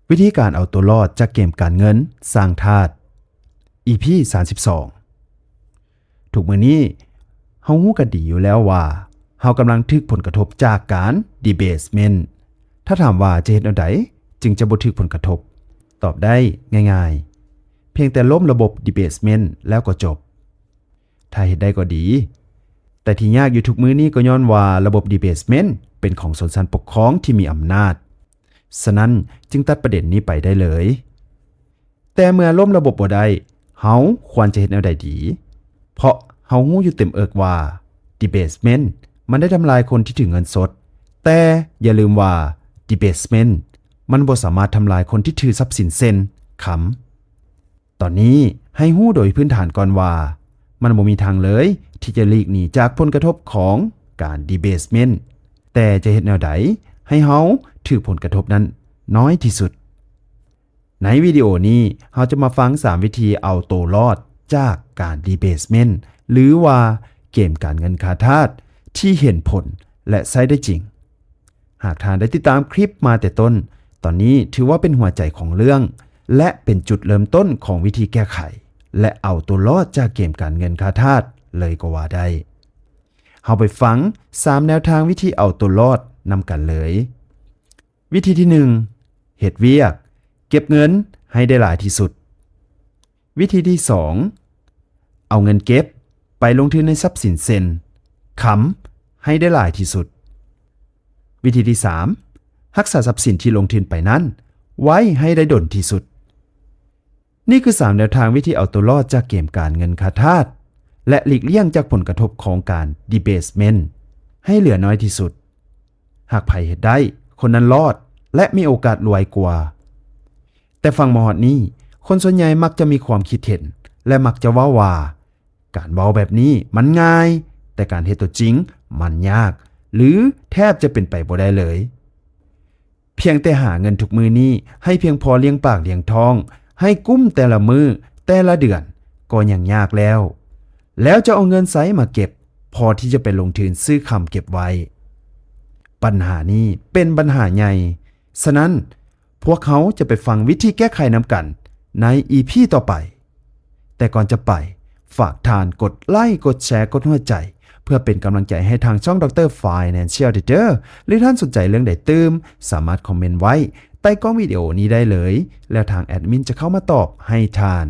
ວິທີການເອົາຕົວລອດຈາກເກມການເງິນສ້າງທາດ ອີພີ ສາມສິບສອງ. ທຸກມື້ນີ້ເຮົາຮູ້ກັນດີຢູ່ແລ້ວວ່າ ເຮົາກຳລັງຖືກຜົນກະທົບຈາກການ debasement. ຖ້າຖາມວ່າຈະເຮັດແນວໃດຈຶ່ງຈະບໍ່ຖືກຜົນກະທົບ? ຕອບໄດ້ງ່າຍໆ ພຽງແຕ່ລົ້ມລະບົບ debasement ແລ້ວກໍຈົບ. ຖ້າເຮັດໄດ້ກໍດີ, ແຕ່ທີ່ຍາກຢູ່ທຸກມື້ນີ້ກໍຍ້ອນວ່າລະບົບ debasement ເປັນຂອງຊົນຊັ້ນປົກຄອງທີ່ມີອຳນາດ, ສະນັ້ນຈຶ່ງຕັດປະເດັນນີ້ໄປໄດ້ເລີຍ. ແຕ່ເມື່ອລົ້ມລະບົບບໍ່ໄດ້, ເຮົາຄວນຈະເຮັດແນວໃດດີ? ເພາະເຮົາຮູ້ຢູ່ເຕັມເອິກວ່າ debasement ມັນໄດ້ທຳລາຍຄົນທີ່ຖືເງິນສົດ, ແຕ່ຢ່າລືມວ່າ debasement ມັນບໍ່ສາມາດທຳລາຍຄົນທີ່ຖືຊັບສິນເຊັ່ນຄຳ. ຕອນນີ້ໃຫ້ຮູ້ໂດຍພື້ນຖານກ່ອນວ່າ ມັນບໍ່ມີທາງເລີຍທີ່ຈະຫຼີກໜີຈາກຜົນກະທົບຂອງການ debasement, ແຕ່ຈະເຮັດແນວໃດໃຫ້ເຮົາຖືກຜົນກະທົບນັ້ນນ້ອຍທີ່ສຸດ? ໃນວິດີໂອນີ້ເຮົາຈະມາຟັງສາມວິທີເອົາໂຕລອດຈາກການ debasement ຫຼືວ່າເກມການເງິນຄາທາດທີ່ເຫັນຜົນ ແລະ ໃຊ້ໄດ້ຈິງ. ຫາກທ່ານໄດ້ຕິດຕາມຄລິບມາແຕ່ຕົ້ນ, ຕອນນີ້ຖືວ່າເປັນຫົວໃຈຂອງເລື່ອງ ແລະ ເປັນຈຸດເລີ່ມຕົ້ນຂອງວິທີແກ້ໄຂ ແລະ ເອົາໂຕລອດຈາກເກມການເງິນຄາທາດເລີຍກໍວ່າໄດ້. ເຮົາໄປຟັງສາມແນວທາງວິທີເອົາໂຕລອດນຳກັນເລີຍ. ວິທີທີໜຶ່ງ ເຮັດວຽກເກັບເງິນໃຫ້ໄດ້ຫຼາຍທີ່ສຸດ. ວິທີທີສອງ ເອົາເງິນເກັບໄປລົງທຶນໃນຊັບສິນເຊັ່ນຄຳໃຫ້ໄດ້ຫຼາຍທີ່ສຸດ. ວິທີທີສາມ ຮັກສາຊັບສິນທີ່ລົງທຶນໄປນັ້ນໄວ້ໃຫ້ໄດ້ດົນທີ່ສຸດ. ນີ້ຄືສາມແນວທາງວິທີເອົາໂຕລອດຈາກເກມການເງິນຄາທາດ ແລະ ຫຼີກລ່ຽງຈາກຜົນກະທົບຂອງການ debasement ໃຫ້ເຫຼືອນ້ອຍທີ່ສຸດ. ຫາກໃຜເຮັດໄດ້, ຄົນນັ້ນລອດ ແລະ ມີໂອກາດລວຍກວ່າ. ແຕ່ຟັງມາຮອດນີ້, ຄົນສ່ວນໃຫຍ່ມັກຈະມີຄວາມຄິດເຫັນ ແລະ ມັກຈະເວົ້າວ່າ ການເວົ້າແບບນີ້ມັນງ່າຍ, ແຕ່ການເຮັດຕົວຈິງມັນຍາກ ຫຼື ແທບຈະເປັນໄປບໍ່ໄດ້ເລີຍ. ພຽງແຕ່ຫາເງິນທຸກມື້ນີ້ໃຫ້ພຽງພໍລ້ຽງປາກລ້ຽງທ້ອງ, ໃຫ້ກຸ້ມແຕ່ລະມື້, ແຕ່ລະເດືອນ ກໍຍັງຍາກແລ້ວ. ແລ້ວຈະເອົາເງິນໃສມາເກັບ ພໍທີ່ຈະໄປລົງທຶນຊື້ຄຳເກັບໄວ້? ບັນຫານີ້ເປັນບັນຫາໃຫຍ່. ສະນັ້ນ, ພວກເຮົາຈະໄປຟັງວິທີແກ້ໄຂນຳກັນໃນ ອີພີ ຕໍ່ໄປ. ແຕ່ກ່ອນຈະໄປ, ຝາກທ່ານກົດໄລ, ກົດແຊ, ກົດຫົວໃຈ ເພື່ອເປັນກຳລັງໃຈໃຫ້ທາງຊ່ອງ Doctor Financial ເດີ ຫຼື ທ່ານສົນໃຈເລື່ອງໃດຕື່ມ, ສາມາດຄອມເມັນໄວ້ໃຕ້ກ້ອງວິດີໂອນີ້ໄດ້ເລີຍ, ແລ້ວທາງແອດມິນຈະເຂົ້າມາຕອບໃຫ້ທ່ານ.